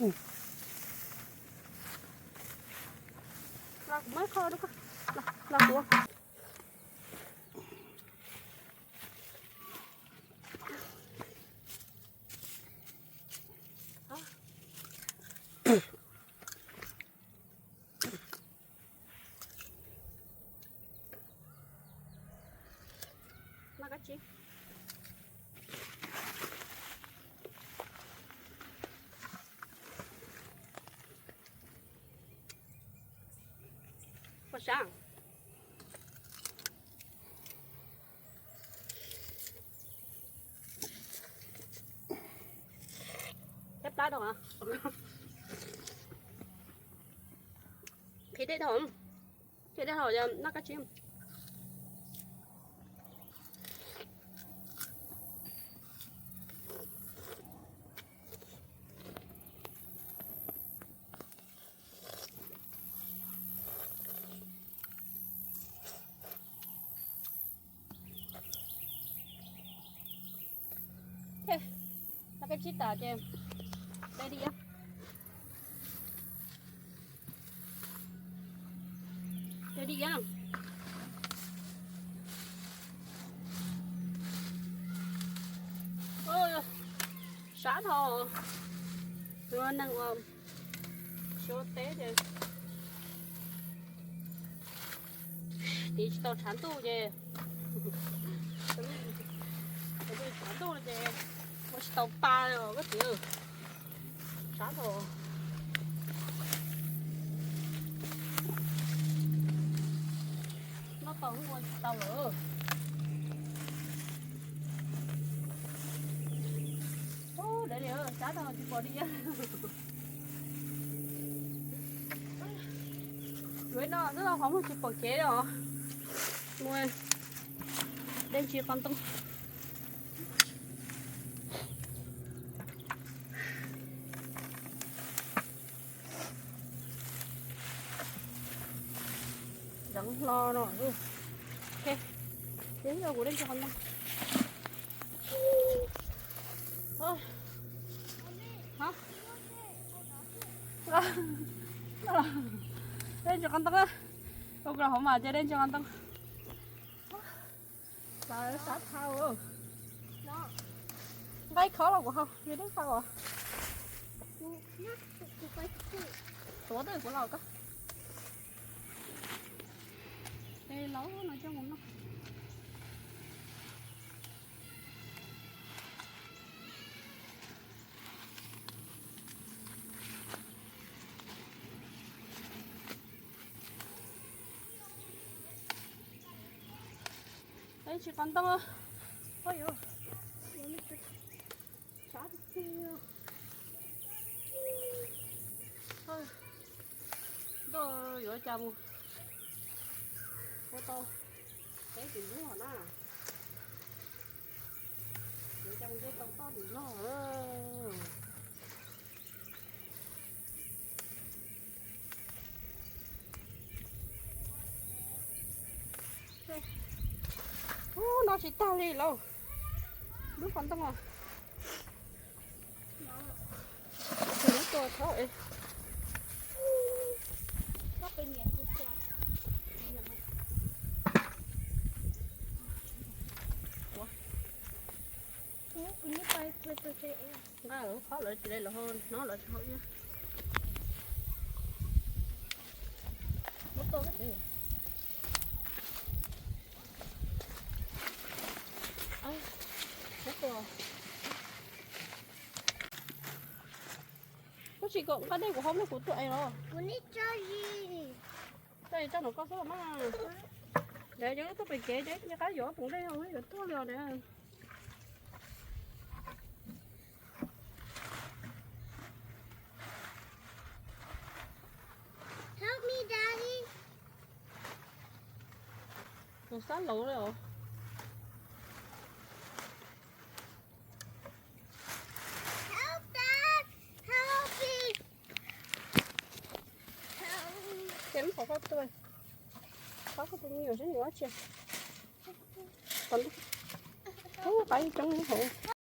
Los kuv muab qho rau koj. Los, los kuv ua. Noj kab tsib. Pom sav. Cab plab dhau. Qhib dej dhau. Qhib dej dhau, noj kab tsib. Noj kab tsib tas ces de dib. De dib. Sab dhau. Ua neeg ua siab teb ces tiv tsis tau tshav ntuj ces, tshav ntuj ces ua tsis tau pa os koj txiv. Sab dhau. Noj tau ua tsis tau lawm. Ub, dev li sab dhau tsis pom dib. Yuav no xwb los qhov muag tsis pom kev os. Mus de ntsis qos ntoo. Zeev hlo no. Ces kuv de ntsis qos ntoo. De ntsis qos ntoo. Ua hauv mas ces de ntsis qos ntoo. Sab dhau. Nqaij khob los kuv haus, yog dej haus os. Tuav twb kuv los koj. Es laus no coj mus noj. Ej, tsis qos ntoo. Oj, yuav, ntuj, yuav cas mus ua tau teb tim Nplog na. Yuav cas mus ua tau toj tim Nplog. Ub, no tsis tag li lauj. Lub qos ntoo os. Tus no tua thaub es. Nqa lub qhov lawv tsis le los no lawv tsis haus ib. Muab tua kab tsev. Muab tua. Koj tsis kom nqa dej kuv haus no kuv tuaj es los. Tso tso nram koj xwb los mas. Ntev ces tuaj pem kev ces nce qab yuav poom dej yuav tuaj li os ntev. Help me, Daddy. Tus sab laus li os. Help, Dad. Help me. Help. Ces mov qhov koj tuaj. Qhov koj tus me nyuam sab nws ua tsi. Ub, qaib coob hauv.